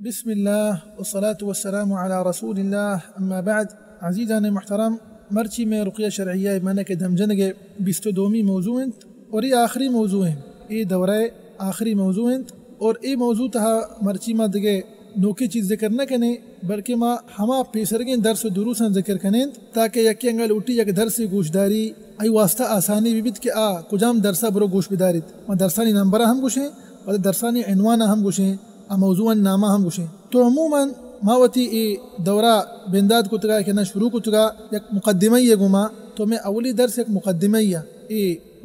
بسم اللہ والصلاة والسلام علی رسول اللہ، اما بعد۔ عزیزان محترم، مرچی میں رقیہ شرعیہ معنی کہ دم جنگ ءِ بیست و دومی موضوع انت اور اے آخری موضوع انت، اے دورہ ءِ آخری موضوع انت اور اے موضوع تہا مرچی ما دگہ نوکیں چیز ذکر نہ کنیں، بلکہ ما ہما پیسرگیں درس و دروساں ذکر کنیں تاکہ یکے انگا لوٹی یک درسے گوشداری، آئی واسطہ آسانی بہ بیت کہ آ کجام درسا برو گوش بداریت۔ ما درسانی نمبر ہم گوشیں، پدا درسانی عنوان ہم گوشیں، آ موضوعانی نام ہم گوشیں۔ تو عموماً ما وتی اے دورہ بندات کتگا کہ نہ شروع کتگا یک مقدمہ یے گوما، تو میں اولی درس یک مقدمہ یا اے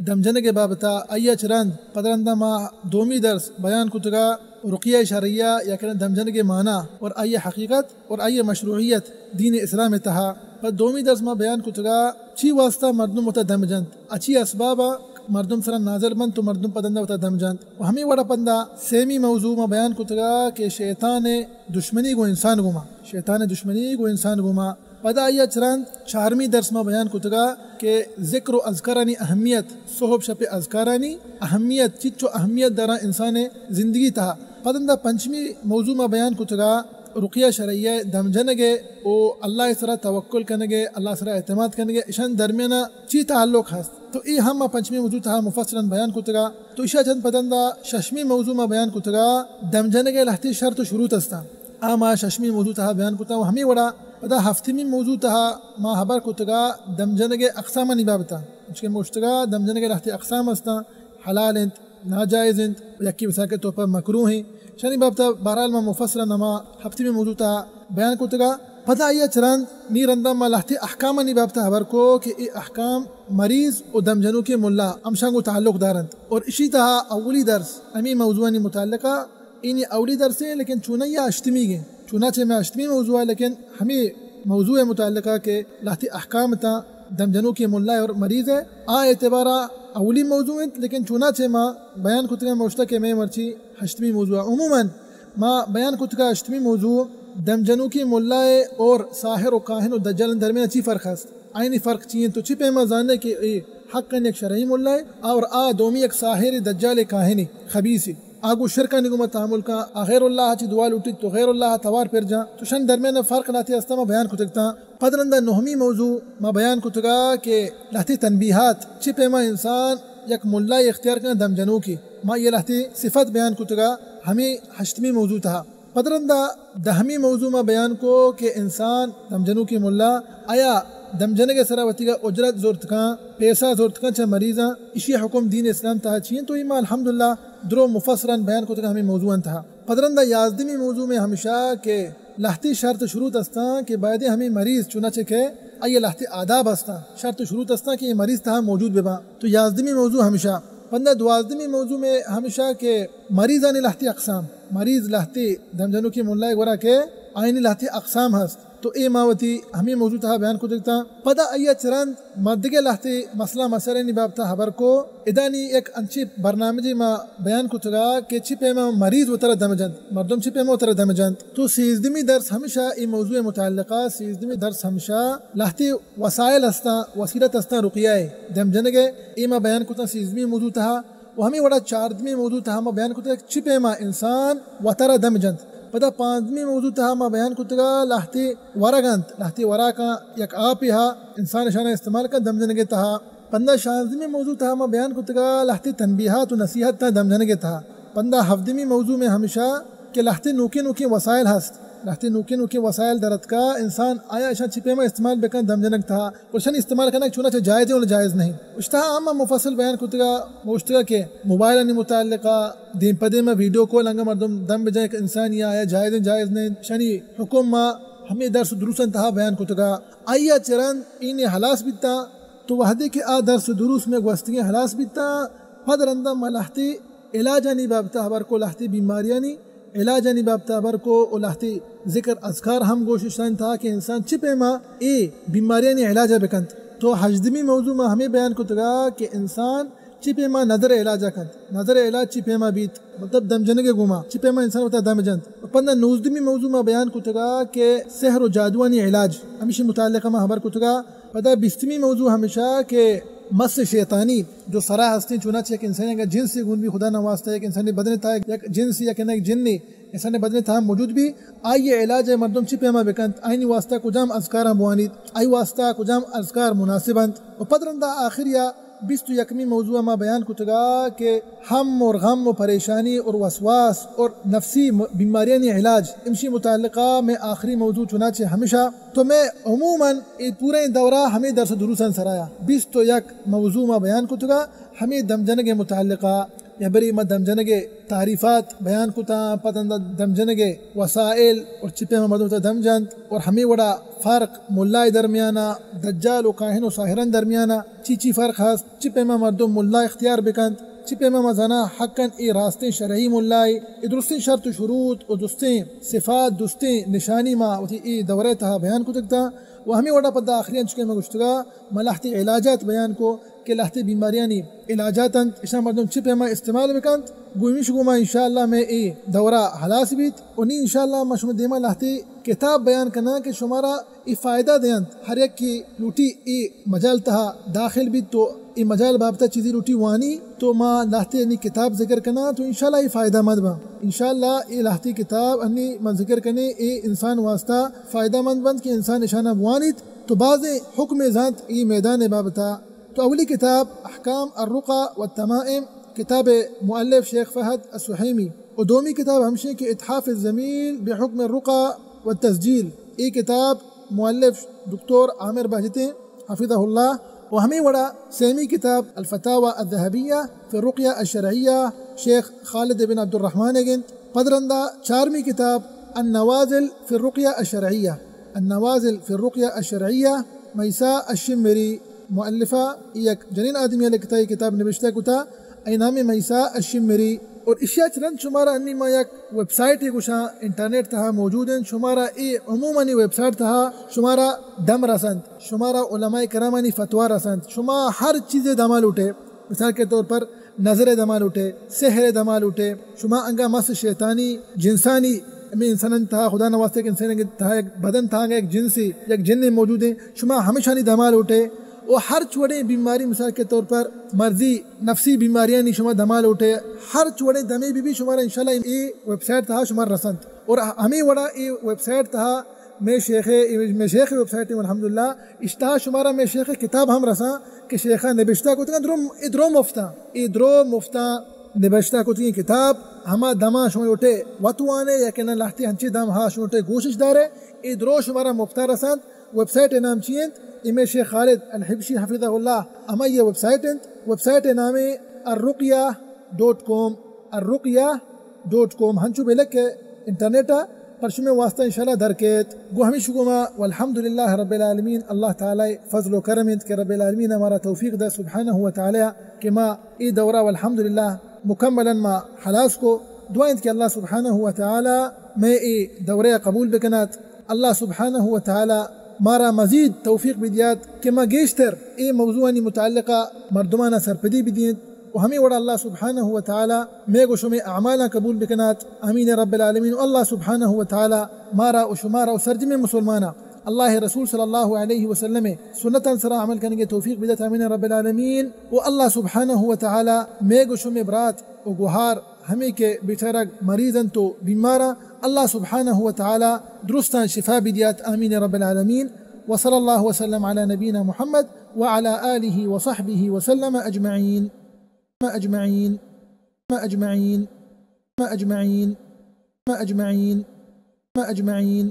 دم جنگ ءِ بابتا، آئی ءَ چہ رند پد رندا ما دومی درس بیان کتگا رقیہ شرعیہ یا کہ دم جنگ ءِ معنی اور آئی ءِ حقیقت اور آئی ءِ مشروعیت دین اسلام ءِ تہا۔ پد دومی درس ما بیان کتگا چی واسطہ مردم وتا دم جنت، اچی اسبابا مردم سرا نازل بنت و مردم پدندا وتا دم جنت۔ و ہمے وڑا پدا سیمی موضوع ما بیان کتگا کہ شیطان ءِ دشمنی گوں انسان گوما، شیطان ءِ دشمنی گوں انسان گوما۔ پدا آئی ءَ چہ رند چارمی درس ما بیان کتگا کہ ذکر و اذکارانی اہمیت، صحب شپ اذکارانی اہمیت، چچو اہمیت دارا انسان ءِ زندگی تہا۔ پدندا پنچمی موضوع ما بیان کتگا رقیہ شرعیہ، دم جنگ ءِ او اللہ ءِ سرا توکل کنگ ءِ، اللہ ءِ سرا اعتماد کنگ ءِ، اشان درمیانا چی تعلق ہست۔ تو اے ہم ما پنچمی موضوع تہا مفصلاً بیان کتگا۔ تو اشا چند پدندا ششمی موضوع ما بیان کتگا دم جنگ ءِ لہتے شرط و شروط ہستاں۔ آ ما ششمی موضوع تہا بیان کتاں و ہمے وڑا پدا ہفتمی موضوع تہا ما ہبر کتگا دم جنگ ءِ اقسامانی بابتا، چونکہ موشتگا دم جنگ ءِ لہتے اقسام ہستاں، حلال انت، ناجائز انت، یکی مثال کے طور پر مکروہ ہیں۔ شانی بابتا بہرحال ما مفصلا ہما ہفتمی موضوع تہا بیان کتگا۔ پدا آئی ءَ چہ رند نی رندا ما لہتے احکامانی بابتا ہبر کو کہ اے احکام مریض و دم جنوکیں ملا ہمشاں گوں تعلق دارنت۔ اور اشی تہا اولی درس ہمے موضوعانی متعلقہ اینی اولی درسے، لیکن چونائی ءَ ہشتمی گے۔ چوناچہ میں ہشتمی موضوع ہے، لیکن ہمیں موضوع متعلقہ کہ لہتی احکام تا دم جنوکیں ملا اور مریض ہے، آ اعتبارا اولی موضوع انت، لیکن چوناچہ ما بیان کتگا موشتا کہ میں مرچی ہشتمی موضوع ہے۔ عموماً ما بیان کتگا ہشتمی موضوع دم جنوکیں ملا ہے اور ساحر و کاہن و دجال درمیان چی فرق است؟ آئینی فرق چی انت؟ تو چی پیما زانے کہ اے حقاً یک شرعی ملا ہے اور آ دومی یک ساحر دجال کاہن خبیث ہے؟ آ گوں شرکانی گوما تعامل کن، آ غیر اللہ چی دعا لوٹیت تو غیر اللہ توار پر جان۔ تو شن درمیان فرق لہتی ہستا ما بیان کتگتاں۔ پد رندا نہمی موضوع ما بیان کتگا کہ لہتی تنبیہات چی پیما انسان یک ملائے اختیار کن دم جنوکی۔ ما یہ لہتی صفت بیان کتگا ہمیں ہشتمی موضوع تہا۔ پد رندا دہمی موضوع ما بیان کو کہ انسان دم جنوکی ملا آیا دم جنگ سرا وتیگا اجرت زرت کن، پیسہ زرت کن چہ مریضاں، اشی حکم دین اسلام تہا چی انت؟ تو ای ما الحمدللہ درو مفصلاً بیان کتگا ہمیں موضوعاں تہا۔ پد رندا یازدمی موضوع میں ہمشا کہ لہتی شرط شروط استاں کہ بایدیں ہمیں مریض چوناچہ کہ آئی لہتی آداب استاں، شرط شروط استاں کہ یہ مریض تہا موجود بباں۔ تو یازدمی موضوع ہمشا۔ پندا دوازدمی موضوع میں ہمشا کہ مریضانی لہتی اقسام، مریض لہتی دم جنوکی ملائے گورا کہ آئینی لہتی اقسام ہست۔ تو اے ما وتی ہمیں موضوع تہا بیان کتگتاں۔ پدا آئی چرند ما دگہ لہتے مسئلہ مسئلہانی بابتا ہبر کو۔ ادانی یک انچی برنامجے ما بیان کتگا کہ چی پیما مریض وترا دم جنت، مردم چی پیما وترا دم جنت۔ تو سیزدمی درس ہمشا اے موضوع متعلقہ، سیزدمی درس ہمشا لہتے وسائل ہستاں، وسیلت ہستاں رقیہ دم جنگ، اے ما بیان کتاں سیزدمی موضوع تہا۔ و ہمے وڑا چاردمی موضوع تہا ما بیان کتگ چی پیما انسان وترا دم جنت۔ پدا پانزدمی موضوع تہا ما بیان کتگا لہتے ورگ انت، لہتے وراکاں یک آپے ہا انسان اشانا استعمال کن دم جنگے تہا۔ پندا شانزدمی موضوع تہا ما بیان کتگا لہتے تنبیہات و نصیحت تا دم جنگے تہا۔ پندا ہفدمی موضوع میں ہمشا کہ لہتے نوکیں نوکیں وسائل ہست، لہتے نوکیں نوکیں وسائل درتکا انسان آیا اشاں چی پیما استعمال بکن دم جنگ تہا۔ گڑا اشانی استعمال کنگ چوناچہ جائز ہے و جائز نہیں۔ اشتہا ہم مفصل بیان کتگا، موشتگا کہ موبائلانی متعلقہ دیم پہ دیم ویڈیو کال انگا مردم دم بجائے کہ انسانی آیا جائز ہیں جائز نہیں۔ اشانی حکم ما ہمیں درس و دروسن تہا بیان کتگا۔ آیا چرند اینی حلاس بیتا، تو وہدے کہ آ درس و دروس میں گوستگیں حلاس بیتا، پد رندا ما لہتی علاجانی بابتا ہبر کو، لہتی بیماریانی علاجانی بابتا ہبر کو و لہتے ذکر اذکار ہم گوش اشتاں تہا کہ انسان چی پیما اے بیماریانی علاج بکنت۔ تو ہژدمی موضوع ما ہمیں بیان کتگا کہ انسان چی پیما نظر علاج کنت، نظر علاج چی پیما بیت، مطلب دم جنگ گوما چی پیما انسان وتا دم جنت۔ و پندا نوزدمی موضوع ما بیان کتگا کہ سحر و جادوانی علاج، ہمیشی متعلقہ ما ہبر کتگا۔ پدا بیستمی موضوع ہمشا کہ مس شیطانی جو سرا ہستیں، چوناچہ یک انسانی اگر جنسے گون بی، خدا نہ واسطہ یک انسانی بدن تہا یک جنسے یا کہ یک جنے انسانی بدن تہا موجود بی، آئی علاج مردم چی پیما بکنت، آئینی واسطہ کجام اذکاراں بوانیت، آئی واسطہ کجام اذکار مناسب انت۔ و پد رندا آخریا بیست و یکمی موضوع ما بیان کتگا کہ ہم اور غم و پریشانی اور وسواس اور نفسی م-، بیماریانی علاج، امشی متعلقہ میں آخری موضوع چنانچہ ہمیشہ تو میں عموماً اے پورے دورہ ہمیں درس و دروساں سرایا بیست و یک موضوع ما بیان کتگا، ہمیں دم جنگ متعلقہ یا بری ما دم جنگ تعریفات بیان کتا، پتہ دم جنگ وسائل اور چی پیما مردم تا دم جنت اور ہمیں وڑا فرق ملائے درمیانا، دجال و کاہن و ساحران درمیانا چی چی فرق ہست، چی پیما مردم ملا اختیار بکنت، چی پیما ما زنا حقاً اے راستیں شرعی ملائے، اے درستیں شرط و شروط و درستیں صفات، درستیں نشانی ما وتی اے دورہ تہا بیان کتگتا۔ و ہمیں وڑا پدا آخری انچکے ما گشتگا، ما لہتے علاجات بیان کو کہ لہتے بیماریانی علاجات انت، اشاں مردم چی پیما استعمال بکنت۔ گومیش گوما انشاءاللہ میں اے دورہ ہلاس بیت۔ و نی انشاءاللہ ما شما دیما لہتے کتاب بیان کناں کہ شمارا اے فائدہ دینت۔ ہر یک کہ لوٹی اے مجال تہا داخل بیت تو اے مجال بابتا چیزی لوٹی وانی تو ما لہتے نی کتاب ذکر کناں تو انشاءاللہ اے فائدہ مند باں۔ انشاءاللہ اے لہتے کتاب انی ما ذکر کنے اے انسان واسطہ فائدہ مند بنت کہ انسان اشانا بوانیت تو بازیں حکم زانت اے میدان بابتا۔ تو اولی کتاب احکام الرقى والتمائم، کتاب مؤلف شیخ فہد السہیمی۔ و دومی کتاب ہمشی کہ اتحاف الضمیر بحکم الرقى والتسجیل، اے کتاب مؤلف دکتور عامر بہجتیں حفظہ اللہ۔ و ہمیں وڑا سیمی کتاب الفتاوى الذهبية في الرقية الشرعية شیخ خالد بن عبد الرحمن گنت۔ پد رندا چارمی کتاب النوازل في الرقية الشرعية، النوازل في الرقية الشرعية، میسا الشمری مؤلفہ، یک جنین آدمی لکھتا، اے کتاب نبشتہ کتا، اے نام میسا الشمری۔ اور اشیا چ رند شمارا انی ما یک ویب سائٹ گوشاں انٹرنیٹ تہا موجود ہیں، شمارا اے عموماً ویب سائٹ تہا شمارا دم رسند، شمارا علماء کرامانی فتویٰ رسند، شما ہر چیز دما لوٹے، مثال کے طور پر نظر دما لوٹے، سحر دما لوٹے، شما انگا مس شیطانی جنسانی ہمیں انسانانی تہا، خدا نہ واسطہ کہ انسان تہا یک بدن تہا یک جنسے، یک جنے موجود ہیں، شما ہمیشانی دما لوٹے۔ و ہر چوڑیں بیماری مثال کے طور پر مرضی نفسی بیماریانی شما دما لوٹے، ہر چوڑیں دمے بی بی شمارا انشاءاللہ اے ویب سائٹ تہا شما رسنت۔ اور ہمیں وڑا اے ویب سائٹ تہا میں شیخ، میں شیخ ویب سائٹ ہیں الحمدللہ، اشتہا شمارا میں شیخ کتاب ہم رساں کہ شیخا نبشتہ کتگاں درو، اے درو مفتا، اے درو مفتا نبشتہ کتگیں کتاب، ہما دما شما لوٹے وت وانے یا کہ نہ لہتے ہنچی دم ہا شما لوٹے گوشش دارے، اے درو شمارا مفتا رسنت۔ ویب سائٹ نام چی انت؟ اے میں شیخ خالد الحبشی حفظہ اللہ ہمائی ویب سائٹ انت۔ ویب سائٹ نام الرقیہ ڈاٹ کام، الرقیہ ڈاٹ کام ہنچو بہ لکھے انٹرنیٹ ء پر شمے واسطہ انشاءاللہ در کیت۔ گوں ہمیش گوما والحمدللہ رب العالمین، اللہ تعالی فضل و کرم انت کہ رب العالمین مارا توفیق دا سبحانہ و تعالی کہ ما اے دورہ والحمدللہ مکملا ما ہلاس کو۔ دعا انت کہ اللہ سبحانہ و تعالی میں اے دورہ قبول بکنات۔ اللہ سبحانہ و تعالی مارا مزید توفیق بدیات کہ ما گیشتر اے موضوعانی متعلقہ مردمانا سرپدی بدینت۔ و ہمے وڑا اللہ سبحانہ و تعالی مئے گوں شمے اعمالاں قبول بکنات۔ آمین رب العالمین۔ و اللہ سبحانہ و تعالی مارا و شمارا و سرجمیں مسلمانا اللہ رسول صلی اللہ علیہ وسلم سنتاں سرا عمل کنگے توفیق بدات۔ آمین رب العالمین۔ و اللہ سبحانہ و تعالی مئے گوں شمے برات و گوہار ہمے کہ بچارگ مریض انت و بیماراں، اللہ سبحانہ و تعالی درستاں شفا بدیات۔ آمین رب العالمین۔ وصلی اللہ وسلم علی نبینا محمد وعلی آلہ وصحبہ وسلم اجمعین۔ اجمعین۔ اجمعین۔ اجمعین۔ اجمعین۔ اجمعین۔